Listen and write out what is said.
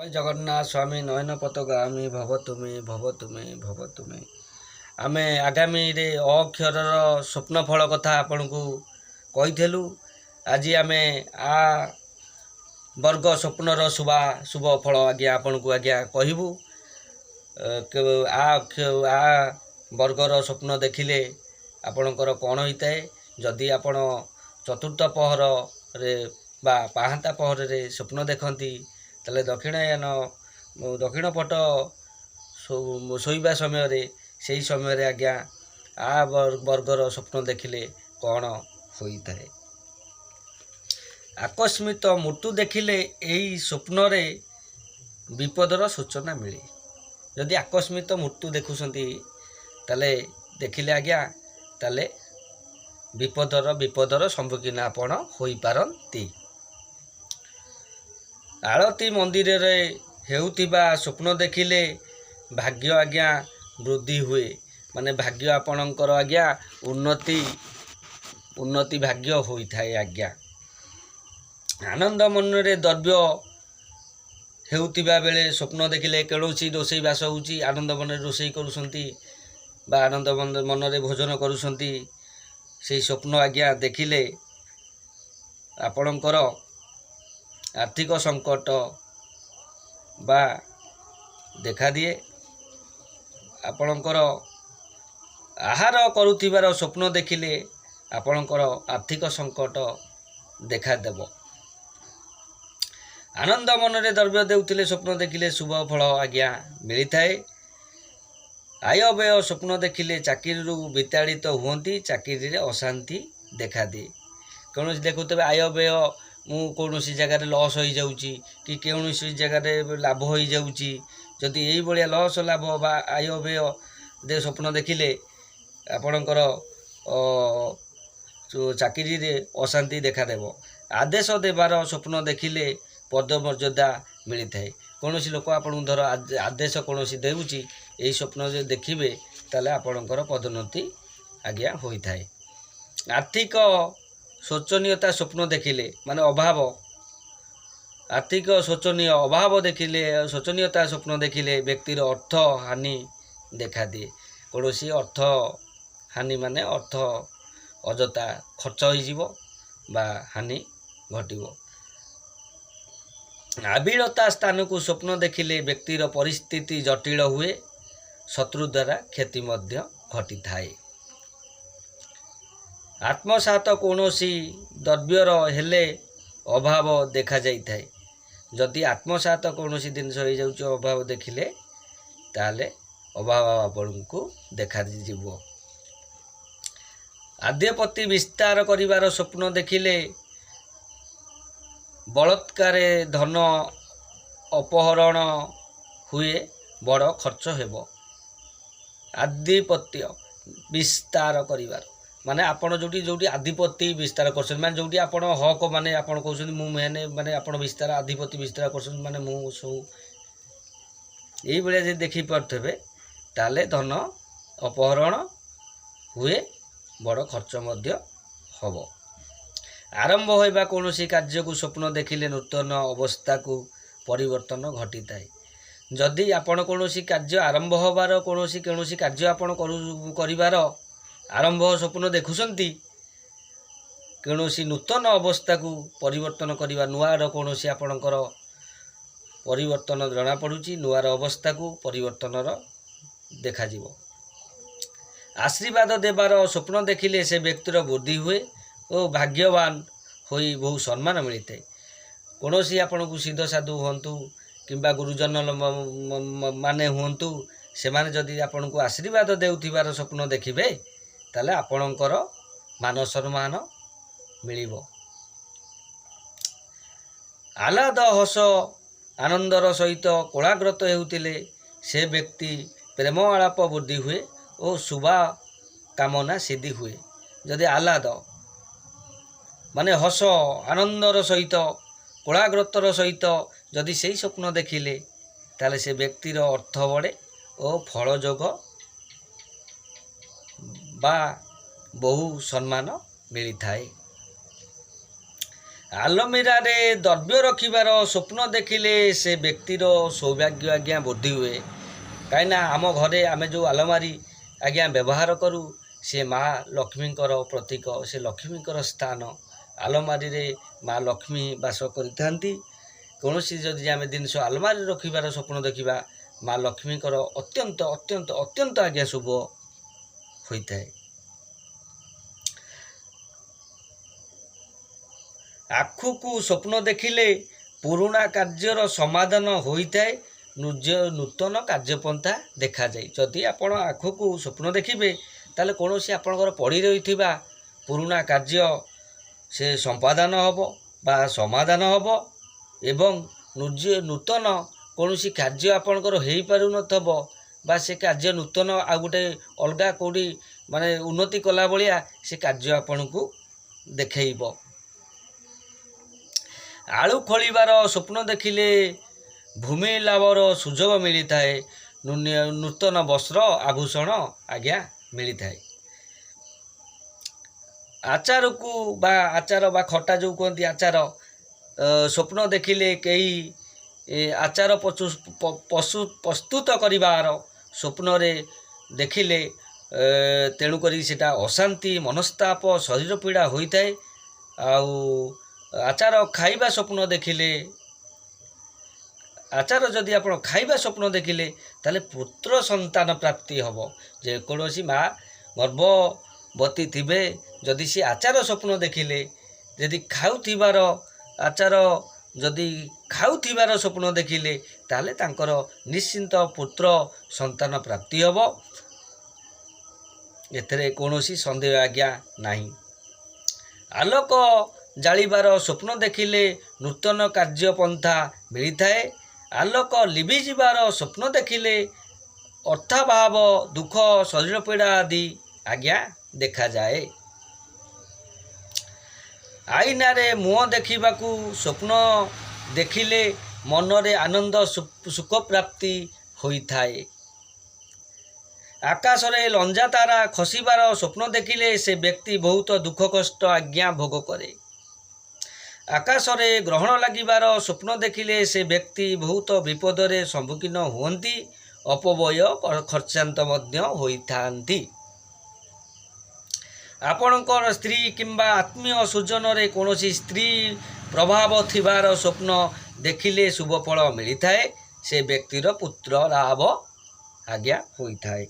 ଜୟ ଜଗନ୍ନାଥ ସ୍ୱାମୀ, ନୟନ ପଥଗାମୀ ଭବ ତୁମେ, ଭବ ତୁମେ, ଭବ ତୁମେ। ଆମେ ଆଗାମୀରେ ଅ ଅକ୍ଷରର ସ୍ୱପ୍ନ ଫଳ କଥା ଆପଣଙ୍କୁ କହିଥିଲୁ। ଆଜି ଆମେ ଆ ବର୍ଗ ସ୍ୱପ୍ନର ଶୁଭା ଶୁଭ ଫଳ ଆଜ୍ଞା ଆପଣଙ୍କୁ ଆଜ୍ଞା କହିବୁ। ଆ ଅକ୍ଷ ଆ ବର୍ଗର ସ୍ୱପ୍ନ ଦେଖିଲେ ଆପଣଙ୍କର କ'ଣ ହୋଇଥାଏ। ଯଦି ଆପଣ ଚତୁର୍ଥ ପହରରେ ବା ପାହାନ୍ତା ପହରରେ ସ୍ୱପ୍ନ ଦେଖନ୍ତି, ତାହେଲେ ଦକ୍ଷିଣାୟନ, ଦକ୍ଷିଣ ପଟ ଶୋଇବା ସମୟରେ, ସେଇ ସମୟରେ ଆଜ୍ଞା ଆ ବର୍ଗର ସ୍ୱପ୍ନ ଦେଖିଲେ କ'ଣ ହୋଇଥାଏ? ଆକସ୍ମିକ ମୃତ୍ୟୁ ଦେଖିଲେ ଏହି ସ୍ୱପ୍ନରେ ବିପଦର ସୂଚନା ମିଳେ। ଯଦି ଆକସ୍ମିକ ମୃତ୍ୟୁ ଦେଖୁଛନ୍ତି, ତାହେଲେ ଦେଖିଲେ ଆଜ୍ଞା, ତାହେଲେ ବିପଦର ସମ୍ମୁଖୀନ ଆପଣ ହୋଇପାରନ୍ତି। ଆଳତି ମନ୍ଦିରରେ ହେଉଥିବା ସ୍ୱପ୍ନ ଦେଖିଲେ ଭାଗ୍ୟ ଆଜ୍ଞା ବୃଦ୍ଧି ହୁଏ। ମାନେ ଭାଗ୍ୟ ଆପଣଙ୍କର ଆଜ୍ଞା ଉନ୍ନତି ଭାଗ୍ୟ ହୋଇଥାଏ ଆଜ୍ଞା। ଆନନ୍ଦ ମନରେ ଦ୍ରବ୍ୟ ହେଉଥିବା ବେଳେ ସ୍ୱପ୍ନ ଦେଖିଲେ, କୌଣସି ରୋଷେଇ ବାସ ହେଉଛି, ଆନନ୍ଦ ମନରେ ରୋଷେଇ କରୁଛନ୍ତି ବା ଆନନ୍ଦ ମନରେ ଭୋଜନ କରୁଛନ୍ତି, ସେଇ ସ୍ୱପ୍ନ ଆଜ୍ଞା ଦେଖିଲେ ଆପଣଙ୍କର ଆର୍ଥିକ ସଙ୍କଟ ବା ଦେଖାଦିଏ। ଆପଣଙ୍କର ଆହାର କରୁଥିବାର ସ୍ୱପ୍ନ ଦେଖିଲେ ଆପଣଙ୍କର ଆର୍ଥିକ ସଙ୍କଟ ଦେଖାଦେବ। ଆନନ୍ଦ ମନରେ ଦ୍ରବ୍ୟ ଦେଉଥିଲେ ସ୍ୱପ୍ନ ଦେଖିଲେ ଶୁଭ ଫଳ ଆଜ୍ଞା ମିଳିଥାଏ। ଆୟ ବ୍ୟୟ ସ୍ୱପ୍ନ ଦେଖିଲେ ଚାକିରିରୁ ବିତାଡ଼ିତ ହୁଅନ୍ତି, ଚାକିରିରେ ଅଶାନ୍ତି ଦେଖାଦିଏ। କୌଣସି ଦେଖୁଥିବେ ଆୟ ବ୍ୟୟ, ମୁଁ କୌଣସି ଜାଗାରେ ଲସ୍ ହୋଇଯାଉଛି କି କୌଣସି ଜାଗାରେ ଲାଭ ହୋଇଯାଉଛି। ଯଦି ଏଇଭଳିଆ ଲସ୍ ଲାଭ ବା ଆୟ ବ୍ୟୟ ଦେ ସ୍ୱପ୍ନ ଦେଖିଲେ ଆପଣଙ୍କର ଚାକିରିରେ ଅଶାନ୍ତି ଦେଖାଦେବ। ଆଦେଶ ଦେବାର ସ୍ୱପ୍ନ ଦେଖିଲେ ପଦ ମର୍ଯ୍ୟାଦା ମିଳିଥାଏ। କୌଣସି ଲୋକ ଆପଣଙ୍କୁ ଧର ଆଦେଶ କୌଣସି ଦେଉଛି, ଏଇ ସ୍ୱପ୍ନ ଯଦି ଦେଖିବେ, ତାହେଲେ ଆପଣଙ୍କର ପଦୋନ୍ନତି ଆଜ୍ଞା ହୋଇଥାଏ। ଆର୍ଥିକ ଶୋଚନୀୟତା ସ୍ୱପ୍ନ ଦେଖିଲେ, ମାନେ ଅଭାବ, ଆର୍ଥିକ ଶୋଚନୀୟ ଅଭାବ ଦେଖିଲେ, ଶୋଚନୀୟତା ସ୍ୱପ୍ନ ଦେଖିଲେ ବ୍ୟକ୍ତିର ଅର୍ଥ ହାନି ଦେଖାଦିଏ। କୌଣସି ଅର୍ଥ ହାନି ମାନେ ଅର୍ଥ ଅଯଥା ଖର୍ଚ୍ଚ ହୋଇଯିବ ବା ହାନି ଘଟିବ। ଆବିଳତା ସ୍ଥାନକୁ ସ୍ୱପ୍ନ ଦେଖିଲେ ବ୍ୟକ୍ତିର ପରିସ୍ଥିତି ଜଟିଳ ହୁଏ, ଶତ୍ରୁ ଦ୍ୱାରା କ୍ଷତି ମଧ୍ୟ ଘଟିଥାଏ। ଆତ୍ମସାତ କୌଣସି ଦ୍ରବ୍ୟର ହେଲେ ଅଭାବ ଦେଖାଯାଇଥାଏ। ଯଦି ଆତ୍ମସାତ କୌଣସି ଜିନିଷ ହେଇଯାଉଛି, ଅଭାବ ଦେଖିଲେ, ତାହେଲେ ଅଭାବ ଆପଣଙ୍କୁ ଦେଖାଯିବ। ଆଦ୍ୟପତି ବିସ୍ତାର କରିବାର ସ୍ୱପ୍ନ ଦେଖିଲେ ବଳତ୍କାରେ ଧନ ଅପହରଣ ହୁଏ, ବଡ଼ ଖର୍ଚ୍ଚ ହେବ। ଆଧିପତ୍ୟ ବିସ୍ତାର କରିବାର ମାନେ ଆପଣ ଯେଉଁଠି ଯେଉଁଠି ଆଧିପତି ବିସ୍ତାର କରୁଛନ୍ତି, ମାନେ ଯେଉଁଠି ଆପଣ ହକ, ମାନେ ଆପଣ କହୁଛନ୍ତି ମୁଁ ମେନ୍, ମାନେ ଆପଣ ବିସ୍ତାର ଆଧିପତି ବିସ୍ତାର କରୁଛନ୍ତି, ମାନେ ମୁଁ ସବୁ ଏଇଭଳିଆ ଯଦି ଦେଖିପାରୁଥିବେ, ତାହେଲେ ଧନ ଅପହରଣ ହୁଏ, ବଡ଼ ଖର୍ଚ୍ଚ ମଧ୍ୟ ହେବ। ଆରମ୍ଭ ହେବା କୌଣସି କାର୍ଯ୍ୟକୁ ସ୍ୱପ୍ନ ଦେଖିଲେ ନୂତନ ଅବସ୍ଥାକୁ ପରିବର୍ତ୍ତନ ଘଟିଥାଏ। ଯଦି ଆପଣ କୌଣସି କାର୍ଯ୍ୟ ଆରମ୍ଭ ହେବାର, କୌଣସି କାର୍ଯ୍ୟ ଆପଣ କରିବାର ଆରମ୍ଭ ସ୍ୱପ୍ନ ଦେଖୁଛନ୍ତି, କୌଣସି ନୂତନ ଅବସ୍ଥାକୁ ପରିବର୍ତ୍ତନ କରିବା, ନୂଆର କୌଣସି ଆପଣଙ୍କର ପରିବର୍ତ୍ତନ ଜଣାପଡ଼ୁଛି, ନୂଆର ଅବସ୍ଥାକୁ ପରିବର୍ତ୍ତନର ଦେଖାଯିବ। ଆଶୀର୍ବାଦ ଦେବାର ସ୍ୱପ୍ନ ଦେଖିଲେ ସେ ବ୍ୟକ୍ତିର ବୃଦ୍ଧି ହୁଏ ଓ ଭାଗ୍ୟବାନ ହୋଇ ବହୁ ସମ୍ମାନ ମିଳିଥାଏ। କୌଣସି ଆପଣଙ୍କୁ ସିଦ୍ଧ ସାଧୁ ହୁଅନ୍ତୁ କିମ୍ବା ଗୁରୁଜନ ମାନେ ହୁଅନ୍ତୁ, ସେମାନେ ଯଦି ଆପଣଙ୍କୁ ଆଶୀର୍ବାଦ ଦେଉଥିବାର ସ୍ୱପ୍ନ ଦେଖିବେ, ତାହେଲେ ଆପଣଙ୍କର ମାନ ସମ୍ମାନ ମିଳିବ। ଆହ୍ଲାଦ ହସ ଆନନ୍ଦର ସହିତ କୋଳାଗ୍ରତ ହେଉଥିଲେ ସେ ବ୍ୟକ୍ତି ପ୍ରେମ ଆଳାପ ବୃଦ୍ଧି ହୁଏ ଓ ଶୁଭ କାମନା ସିଦ୍ଧି ହୁଏ। ଯଦି ଆହ୍ଲାଦ ମାନେ ହସ ଆନନ୍ଦର ସହିତ କୋଳାଗ୍ରତର ସହିତ ଯଦି ସେଇ ସ୍ୱପ୍ନ ଦେଖିଲେ, ତାହେଲେ ସେ ବ୍ୟକ୍ତିର ଅର୍ଥ ବଢ଼େ ଓ ଫଳ ଯୋଗ ବା ବହୁ ସମ୍ମାନ ମିଳିଥାଏ। ଆଲମିରାରେ ଦ୍ରବ୍ୟ ରଖିବାର ସ୍ୱପ୍ନ ଦେଖିଲେ ସେ ବ୍ୟକ୍ତିର ସୌଭାଗ୍ୟ ଆଜ୍ଞା ବୃଦ୍ଧି ହୁଏ। କାହିଁକିନା ଆମ ଘରେ ଆମେ ଯେଉଁ ଆଲମାରି ଆଜ୍ଞା ବ୍ୟବହାର କରୁ, ସେ ମା ଲକ୍ଷ୍ମୀଙ୍କର ପ୍ରତୀକ, ସେ ଲକ୍ଷ୍ମୀଙ୍କର ସ୍ଥାନ। ଆଲମାରିରେ ମା ଲକ୍ଷ୍ମୀ ବାସ କରିଥାନ୍ତି। କୌଣସି ଯଦି ଆମେ ଜିନିଷ ଆଲମାରି ରଖିବାର ସ୍ୱପ୍ନ ଦେଖିବା, ମା ଲକ୍ଷ୍ମୀଙ୍କର ଅତ୍ୟନ୍ତ ଅତ୍ୟନ୍ତ ଅତ୍ୟନ୍ତ ଆଜ୍ଞା ଶୁଭ ହୋଇଥାଏ। ଆଖୁକୁ ସ୍ୱପ୍ନ ଦେଖିଲେ ପୁରୁଣା କାର୍ଯ୍ୟର ସମାଧାନ ହୋଇଥାଏ, ନୂତନ କାର୍ଯ୍ୟପନ୍ଥା ଦେଖାଯାଏ। ଯଦି ଆପଣ ଆଖୁକୁ ସ୍ୱପ୍ନ ଦେଖିବେ, ତାହେଲେ କୌଣସି ଆପଣଙ୍କର ପଡ଼ି ରହିଥିବା ପୁରୁଣା କାର୍ଯ୍ୟ ସେ ସମ୍ପାଦନ ହେବ ବା ସମାଧାନ ହେବ ଏବଂ ନୂତନ କୌଣସି କାର୍ଯ୍ୟ ଆପଣଙ୍କର ହେଇପାରୁନଥିବ ବା ସେ କାର୍ଯ୍ୟ ନୂତନ ଆଉ ଗୋଟେ ଅଲଗା କେଉଁଠି ମାନେ ଉନ୍ନତି କଲା ଭଳିଆ ସେ କାର୍ଯ୍ୟ ଆପଣଙ୍କୁ ଦେଖେଇବ। ଆଳୁ ଖୋଳିବାର ସ୍ୱପ୍ନ ଦେଖିଲେ ଭୂମି ଲାଭର ସୁଯୋଗ ମିଳିଥାଏ, ନୂତନ ବସ୍ତ୍ର ଆଭୂଷଣ ଆଜ୍ଞା ମିଳିଥାଏ। ଆଚାରକୁ ବା ଆଚାର ବା ଖଟା ଯେଉଁ କୁହନ୍ତି, ଆଚାର ସ୍ୱପ୍ନ ଦେଖିଲେ, କେହି ଆଚାର ପଶୁ ପ୍ରସ୍ତୁତ କରିବାର ସ୍ୱପ୍ନରେ ଦେଖିଲେ, ତେଣୁକରି ସେଇଟା ଅଶାନ୍ତି, ମନସ୍ତାପ, ଶରୀର ପୀଡ଼ା ହୋଇଥାଏ। ଆଉ ଆଚାର ଖାଇବା ସ୍ୱପ୍ନ ଦେଖିଲେ, ଆଚାର ଯଦି ଆପଣ ଖାଇବା ସ୍ୱପ୍ନ ଦେଖିଲେ, ତାହେଲେ ପୁତ୍ର ସନ୍ତାନ ପ୍ରାପ୍ତି ହେବ। ଯେକୌଣସି ମା ଗର୍ଭବତୀ ଥିବେ, ଯଦି ସିଏ ଆଚାର ସ୍ୱପ୍ନ ଦେଖିଲେ, ଯଦି ଖାଉଥିବାର ଆଚାର ଯଦି ଖାଉଥିବାର ସ୍ୱପ୍ନ ଦେଖିଲେ, ତାହେଲେ ତାଙ୍କର ନିଶ୍ଚିନ୍ତ ପୁତ୍ର ସନ୍ତାନ ପ୍ରାପ୍ତି ହେବ, ଏଥିରେ କୌଣସି ସନ୍ଦେହ ଆଜ୍ଞା ନାହିଁ। ଆଲୋକ ଜାଳିବାର ସ୍ୱପ୍ନ ଦେଖିଲେ ନୂତନ କାର୍ଯ୍ୟପନ୍ଥା ମିଳିଥାଏ। ଆଲୋକ ଲିଭିଯିବାର ସ୍ୱପ୍ନ ଦେଖିଲେ ଅର୍ଥାଭାବ, ଦୁଃଖ, ଶରୀର ପୀଡ଼ା ଆଦି ଆଜ୍ଞା ଦେଖାଯାଏ। ଆଇନାରେ ମୁହଁ ଦେଖିବାକୁ ସ୍ୱପ୍ନ ଦେଖିଲେ ମନରେ ଆନନ୍ଦ, ସୁଖ ପ୍ରାପ୍ତି ହୋଇଥାଏ। ଆକାଶରେ ଲଞ୍ଜା ତାରା ଖସିବାର ସ୍ୱପ୍ନ ଦେଖିଲେ ସେ ବ୍ୟକ୍ତି ବହୁତ ଦୁଃଖ କଷ୍ଟ ଆଜ୍ଞା ଭୋଗ କରେ। ଆକାଶରେ ଗ୍ରହଣ ଲାଗିବାର ସ୍ୱପ୍ନ ଦେଖିଲେ ସେ ବ୍ୟକ୍ତି ବହୁତ ବିପଦରେ ସମ୍ମୁଖୀନ ହୁଅନ୍ତି, ଅପବ୍ୟୟ ଖର୍ଚ୍ଚାନ୍ତ ମଧ୍ୟ ହୋଇଥାନ୍ତି। ଆପଣଙ୍କର ସ୍ତ୍ରୀ କିମ୍ବା ଆତ୍ମୀୟ ସ୍ୱଜନରେ କୌଣସି ସ୍ତ୍ରୀ ପ୍ରଭାବ ଥିବାର ସ୍ୱପ୍ନ ଦେଖିଲେ ଶୁଭ ଫଳ ମିଳିଥାଏ, ସେ ବ୍ୟକ୍ତିର ପୁତ୍ର ଲାଭ ଆଜ୍ଞା ହୋଇଥାଏ।